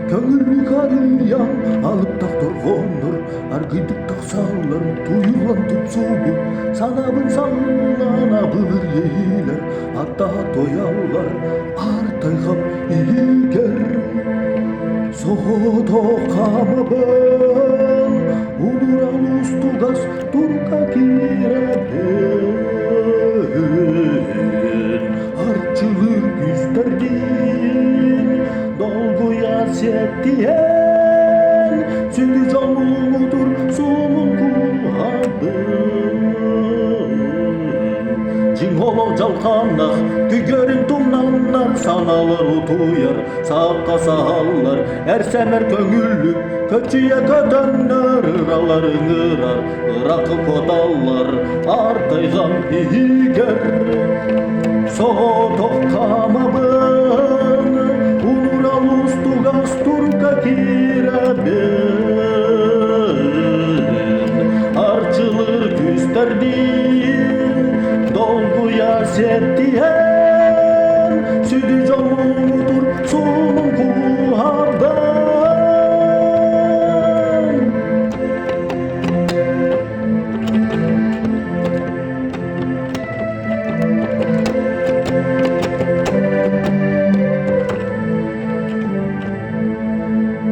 Көҥүллүк арыйан алыптах торҕоннор аргыйдык тахсаллар туйуллан тупсубут санаабын саллан абылыр иэйиилэр аттаха тойаллар аар тайҕам иһигэр соҕотох хаамабын унуран устугас турка киирэбин арчылыыр күүстэргин долгуйа сиэттиһэн сүдү дьолуутур суолун кууһабын дьиҥ олох дьалхааннах күйгүөрүн тумнаннар санаалар утуйар саакка саһаллар эр-сэмэр көҥүллүк көччүйэ көтөннөр ыралар ыҥырар ыракы куоталлар аар тайҕам иһигэр соҕотох хаамабын унурал устугас турка киирэбин арчылыыр күүстэрбин долгуйа сиэттиһэн сүдү дьолуутур суолун кууһардан.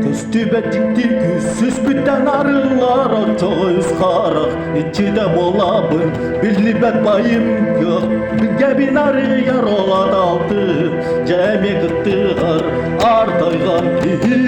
Көстүбэт дьикти күүс сүспүттэн арыллар оччоҕо үс харах иччитэ буолабын биллибэт байым кыах билгэбин арыйар ол алтыһым дьэ эмиэ кыттыһар аар тайҕам иһигэр.